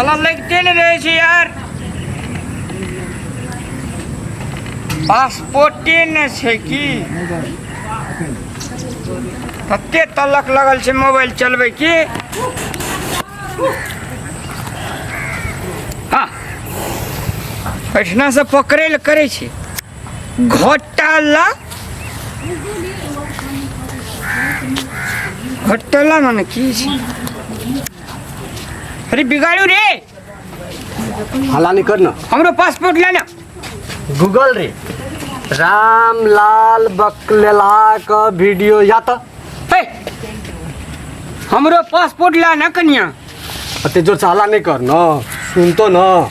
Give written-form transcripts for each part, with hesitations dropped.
हला लगिते नहि रहै छै यार। पासपोर्टे नहि छै की? कते तलक लगल छै मोबाइल चलबै की? हाँ, एहिठिना से पकड़ै लए करै छै घोटाला। घोटाला माने की छै? अरे बिगाड़ू रे। हल्ला नहीं करना। हमरो पासपोर्ट लेना। गूगल रे रामलाल बकलेला का वीडियो या तो हे, हमरो पासपोर्ट ला ना कनिया। अते जोर से हल्ला नहीं कर न, सुनतो न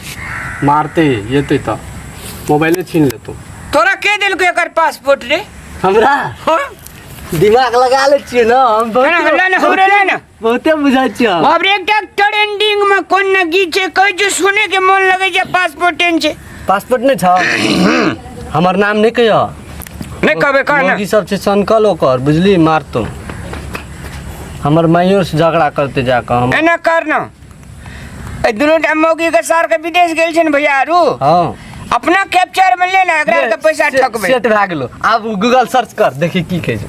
मारते येते तो मोबाइले छीन लेतो। तोरा के देलको एकर पासपोर्ट रे? हमरा हाँ? दिमाग लगा ले छियै न हम। ना, ना, ना, हमरो ले ना। बहुते बुझै छियै हम। बाप रे, एकटा ट्रेंडिंग में कोन न गीत छै, कहै छै सुने के मन लगै छै। पासपोर्ट एहन छै। पासपोर्ट नहि छौ? हमर नाम नहि कहियो। नहि कहबै, कह ना। मौगी सब छै सनकल ओकर, बुझली, मारतो। हमर माइयो से झगड़ा करते जाकऽ हम। एना कर ना, एहि दुनू टा मौगी के सार के विदेश गेल छै ने भैया आरू। हाँ। अपना कैप्चर में ले ना, एकरा के पैसा ठकबै। सेट भए गेलो। आब गूगल सर्च कर, देखी की कहै छै।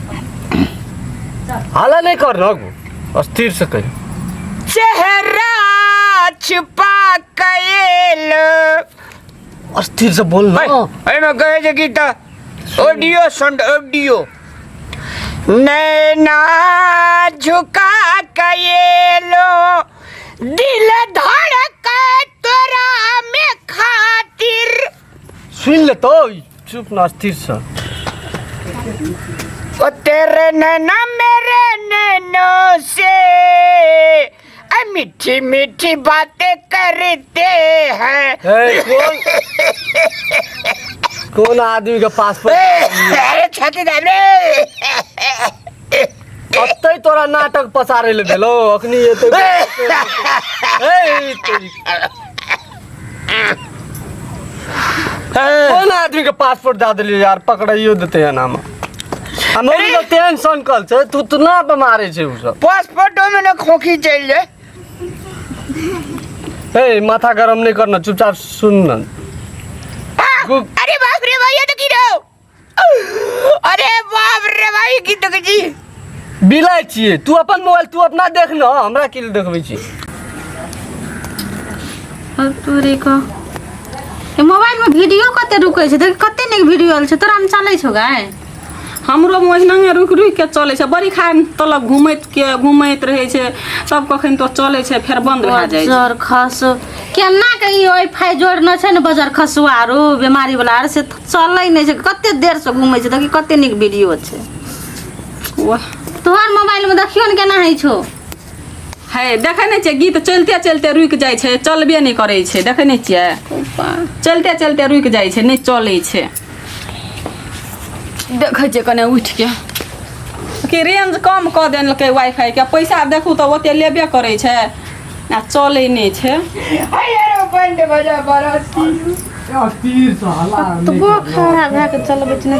हाला नहि कर न गो, अस्थिर से कही। चेहरा छुपा के अस्थिर से बोल न। एहिमे कहै छै कि तऽ ऑडियो साउंड ऑडियो नैना झुका के लो दिल धड़के तोरा में खातिर। सुन ले तो, चुप न, अस्थिर से। ओ तेरे नैना मेरे नैनों से अ मीठी मीठी बातें करते हैं। ए, कौन कौन आदमी के पासपोर्ट? अरे छाती दाब रे। अतै तोरा नाटक पसारै ले भेलो अखनी एतै। ए, तेरी। कोन आदमी के पासपोर्ट दऽ देलियै यार? पकड़ाइयो देतै एना मे। आ मम्मी के तेहन सनकल छै, तू तो ना मारे छै उ सब। पासपोर्टो में ना खोखी चलि जाए। ए, माथा गरम नहीं करना, चुपचाप सुन न। अरे बाप रे भाई, ये तो की रहो? अरे बाप रे भाई, की तो जी। बिलाइ छियै तू। अपन मोबाइल तू अपना देख न, हमरा की लए देखबै छी? अब तोरे को ए मोबाइल में वीडियो कते रुकै छै देख, कते नीक वीडियो आयल छै। तोरा में चलै छौ गाय? हमरो मे ओहिनाहे रुकि रुकि के चलै छै। बड़ी खान तलक घुमैत के घुमैत रहै छै सब, कखन तो चलै छै, फेर बंद भए जाइ छै। बजर खस केना के ई वाईफाई जोड़ने छै ने, बजर खसुआ आरो बीमारी वाला आर से चलै नहि छै। कते देर से घुमै छै, देखी कते नीक वीडियो छै। वाह। तोहर मोबाइल में देखियो ने केना होइ छौ। हे, देखै नहि छियै, गीत चलिते चलिते रुकि जाइ छै, चलबे नहि करै छै। देखै नहि छियै, चलिते चलिते रुकि जाइ छै, नहि चलै छै। देखै छियै कने उठिके कि रेंज कम कऽ देलकै वाईफाई के। पैसा देखू तऽ ओते लेबे करै छै आ चलै नहि छै। बंद बजा बाराती। तबो खड़ा भए के चलबै छै नहि,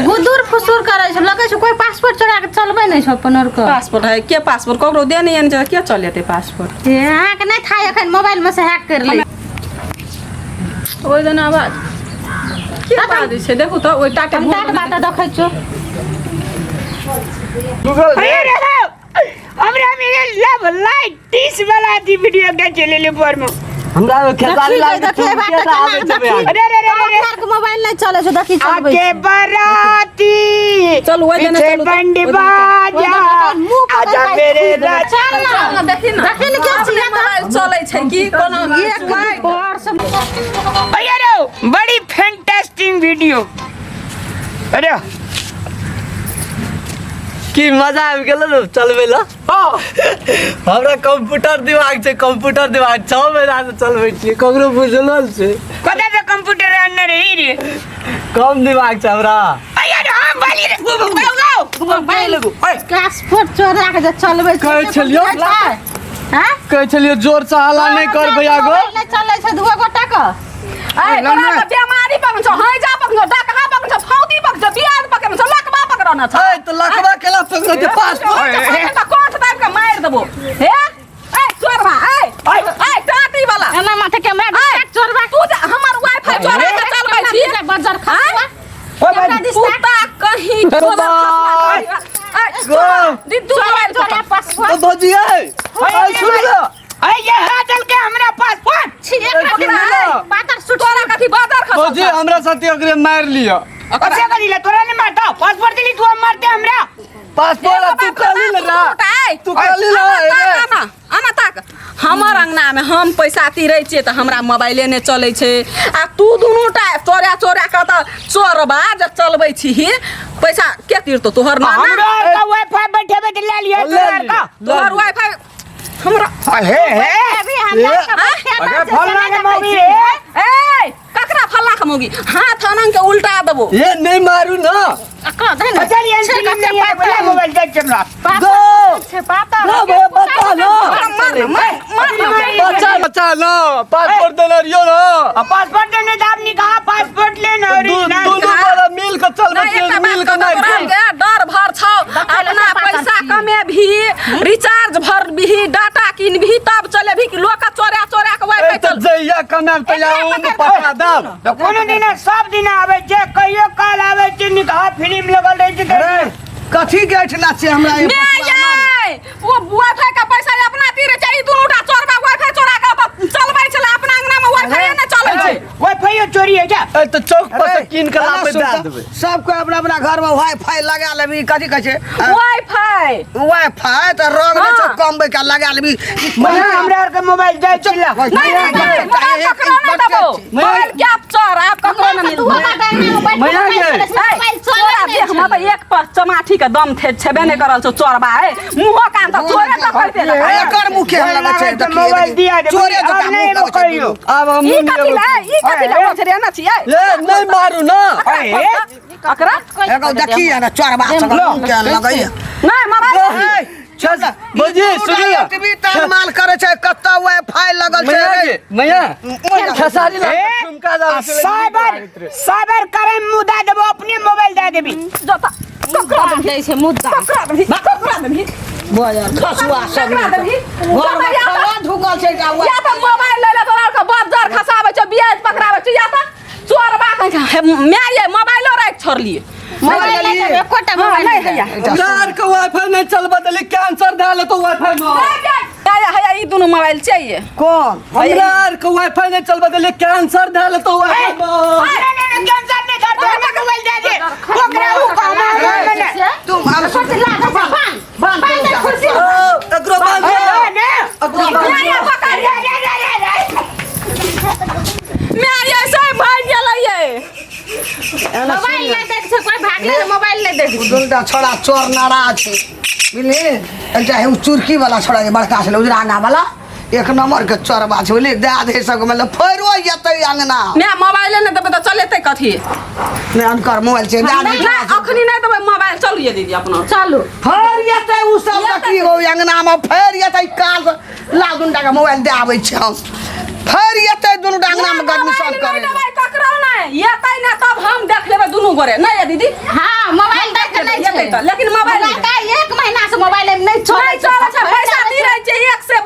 गुदुर फुसुर करै छै, लगै छै कोई पासपोर्ट चोरा के चलबै नहि छै अपन आर के। पासपोर्ट है के? पासपोर्ट ककरो देने नहि छै, के चलेतै पासपोर्ट? हे, अहाँके नहि था एखन मोबाइल में से हैक कर ले। ओहि दिन आवाज के बाजै छै? देखू तऽ ओहि टाटे। हम टाट बाटा देखै छियौ। गूगल। अरे रे, हमरा में लव लाइट 30 वाला दी वीडियो के चले ले पर में। हमरा खेसारी लाल के देखी, चुमके बात से आबै केना छै बयान। अरे रे रे रे अपना के मोबाइल नहीं चलै छौ, देखी चलबै आगे छै। बराती चलू, ओहि देने पीछे चलू तऽ, बंड ओहि देने बाजा, मुँह पकड़ि आजा कऽ मेरे खुद राजा। चल ना। देखी ने। देखी ने के छियै तऽ। मोबाइल चलै छै की कोनो? एक घर से अरे रे, बड़ी फैंटास्टिक वीडियो। अरे की मजा आबि गेल ने चलबै लए। हमरा कंप्यूटर दिमाग छै, कंप्यूटर दिमाग 6 महीना से चलबै छियै, ककरो बुझलो छै? कतऽ से कंप्यूटर आनने रही रे? कम दिमाग छै हमरा। अरे रे, हम बाली रे, गाओ गाओ। पासपोर्ट चोरा के जे चलबै छै। कहै छलियौ। हैं? कहै छलियै जोर से हल्ला नहि कर भैया गो। मोबाइल नहि चलै छै दुओ गोटा के। ए, तोरा तऽ बेमारी पकड़ने छौ, हैजा पकड़ने छौ, डकहा पकड़ने छौ, फौती पकड़ने छौ, बियाज पकड़ने छौ, लकवा पकड़ने छौ। ए, तऽ लकवा केला पकड़ते पासपोर्ट? कोठ दाबि कऽ मारि देबो। हे, ए चोरबा, ए ए टाटी दू मोबाइल तोरा पासपोर्ट तो भौजी ए ए, सुन ना अरे ये है चल के हमरा पासपोर्ट पातर सुट तोरा कथी बाजार खसल भौजी हमरा साथे ओकरे मार लियो कैसे करी ले तोरा नहीं मारता पासपोर्ट दिली तू हम मारते हमरा पासपोर्ट तू काली लगा तू काली लगा रे आना ताक हमर अंगना में हम पैसा तीरै छियै तऽ हमरा मोबाइले नहि चलै छै आ तू दुनू टा चोरा चोरा के तऽ चोरबा जे चलबै छीही पैसा के तीरतौ तोहर नाना हमरा और का वाईफाई बैठेबे त ले लियो ले तोरा और लियो। का तोहर वाईफाई हमरा हे हे अभी हमरा के बैठे अरे फल्ला के मौगी रे ए ककरा फल्ला के मौगी हाथ अनंग के उल्टा देबो ये नहीं मारू ना कह दे ना चल ये फिल्म नहीं है बोला मोबाइल दे चमरा दो छै पातर ना भैया बता ना मार मार मार बचा बचा ना पासपोर्ट देने रियो ना अब पासपोर्ट देने दाम नहीं कहा पासपोर्ट लेना ओरिजिनल दोनों वाला मिल के चल नहीं, एकटा बात मिल के कहतौ, मार तोरा के डर भर छौ अपना पैसा कमेबही रिचार्ज भरबही डाटा किनबही तब चलेबही कि लोक चोरा चोरा के वाईफाई तो चल जइया कमाल तो या पटा दब तो कोनो दिन सब दिन आवे छै कहियो काल आवे छै निकाह फिल्म लगल रहै छै अरे कथी के एठना छै हमरा ई ने ये वो वाईफाई का पैसा अपना तीरे छै ई दुनू टा चोरबा वाईफाई चोरा के अपन चलबै छलै अपना अंगना में वाईफाई ने चलै छै वाईफाई चोरी है जा ए तो चौक पर से अरे, कीन के एना लाबे सुन दे तऽ, देबै सबके अपना अपना घर में वाईफाई लगा लेबी कथी कहै छै वाईफाई वाईफाई तऽ रंग नहि छौ हाँ। कमबै के लगा लेबी मना हमरा आर के मोबाइल दे चिल्ला नहीं नहीं नहीं मोबाइल ककरो नहीं देबो मोबाइल क्या चोर आप ककरो नहीं तू मिलबो हमरा अंगना में बैठ मैया के गे। मोबाइल चोरा चलै देह में तऽ एक पर चमाठी के दम थे छेबे नहीं करल छौ चोरबा है मुहो कान तऽ चोरे तऽ करते आ, एकर मुँह केहन लगै छै तो मोबाइल दिया दे चोरे अब जकाँ नहीं मुँह लगै छै कहियो आब हम ई कथी लै ई कथी लै छै रे ना छियै ए नहीं मारू ना अरे अकरा एगो देखी ने चोरबा सब मुँह केहन लगैया नहीं मोबाइल भौजी सुनिए टीवी तार माल करे छै कतऽ वाईफाई लगल छै मैया रे के मैया खेसारी लाल ए, ठुमका जावे छलै, साइबर साइबर क्राइम मुदा देबो अपने मोबाइल दे देबी जता ककरा देबही दै छै मुद्दा ककरा देबही ककरा देबही खसुआ सब ककरा देबही घर में खाना ढुकल छै एकटा या तऽ मोबाइल लै ले तोरा आरके बज्जर खसाबै छौ ब्याज पकड़ाबै छौ या तऽ चोरबा कहीं माय ये मोबाइलो राखि छोड़लिए मोबाइल नहि देबै, एकोटा हाँ, मोबाइल नहि नहि हैया हमरा आर के वाईफाई नहीं चलबा देली कैंसर धए लेतो वाईफाई में हैया हैया ई दुनू मोबाइल चाहिए कोन हमरा आर के वाईफाई नहीं चलबा देली कैंसर धए लेतो वाईफाई में नहीं नहीं नहीं कैंसर नहीं कर दो हमें मोबाइल दे दे ओकरा उ कहना मैंने तू आब सुन कुर्सी ला दे बांध बांध बांध दे कुर्सी ओ, एकरो बांध ए दे ने एकरो बांध माय दे। पकड़ रे रे रे रे रे माय ऐसे भाग गेलै ये मोबाइल नहि दै छै कोइ भागले ने मोबाइल नहि दै छै दुनटा छोड़ा चोर नारा छै बुझली एकटा हे उ चुरकी वाला छोड़ा जे बड़का छलै उजरा अंगा वाला एक नंबर के चोरबा छै बुझली दए दे सबके मतलब फेरो एतै अंगना माय मोबाइले नहि देबै तऽ चलेतै कथी नहि अनकर मोबाइल छै दए दे नहि अखनी नहि देबै मोबाइल चलू ये दीदी अपना चलू फेर एतै उ सब देखी हो अंगना मे फेर एतै काल ला दुनटा के मोबाइल दए आबै छै हम फेर एतै दुनू टा अंगना मे गदमिशन मोबाइल करे नहि देबै ककरो नहि एतै ने तब हम देख लेबै दुनू गोरे नहि ये दीदी हाँ मोबाइल दै के नहि एतै छै तऽ लेकिन मोबाइल नहि लड़का एक महीना से मोबाइल नहि चलै नहि चलै छै पैसा दी रहै छै एक से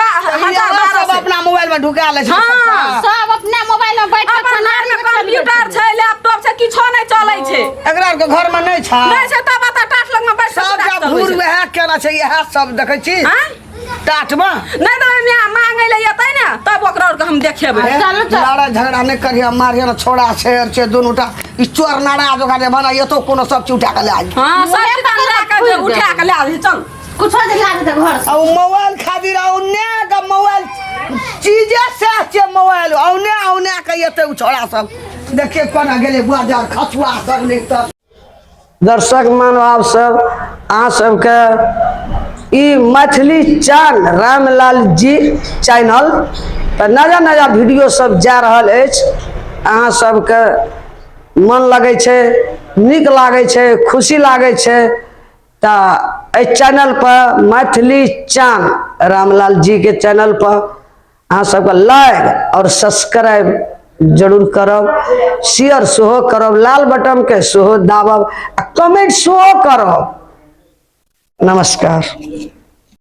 हजार सब बारह से अपना मोबाइल में ढुका लै छै हाँ। सबटा। सब अपना मोबाइल में बैठ के अपन खाना घरमे कंप्यूटर छै लैपटॉप छै किछो नहि चलै छै एकरा आरके घर में नहि छै नहि छै तब एतऽ टाट लगमे बैठ कऽ सब सुता जब चलबै घूर छै। वएह केना छै इएह सब देखै छी आँय? टाट में नहि तऽ ओहिमे मांगै लए एतै ने तब ओकरा आरके हम देखेबै चलू चल। लड़ाई झगड़ा नहि करिहे मारिहे ने छोड़ा छै आर छै दुनू टा ई चोर नारा जोका जे बना एतो कोनो सब चीज उठा के लए आइ हँ सब चीज लए कऽ जे उठा कऽ लए आबै चल कुछो जे ला देतै घर से आ उ मोबाइल खातिर औने के मोबाइल चीजे से छै मोबाइल औने औने के एते उ छोड़ा सब देखिए कोना गेलै बाजार खसुआ सब नहि तऽ दर्शक महानुभाव सब अहाँ सबके ई मैथिली चान रामलाल जी चैनल पर नया नया वीडियो सब जा रहल अछि अहाँ सबके मन लगै छै नीक लागै छै खुशी लागै छै तऽ एहि चैनलपर मैथिली चान रामलाल जीके चैनलपर अहाँ सबके लाइक आओर सब्सक्राइब जरूर करब शेयर सेहो करब लाल बटनके सेहो दाबब आ कमेंट सेहो करब नमस्कार।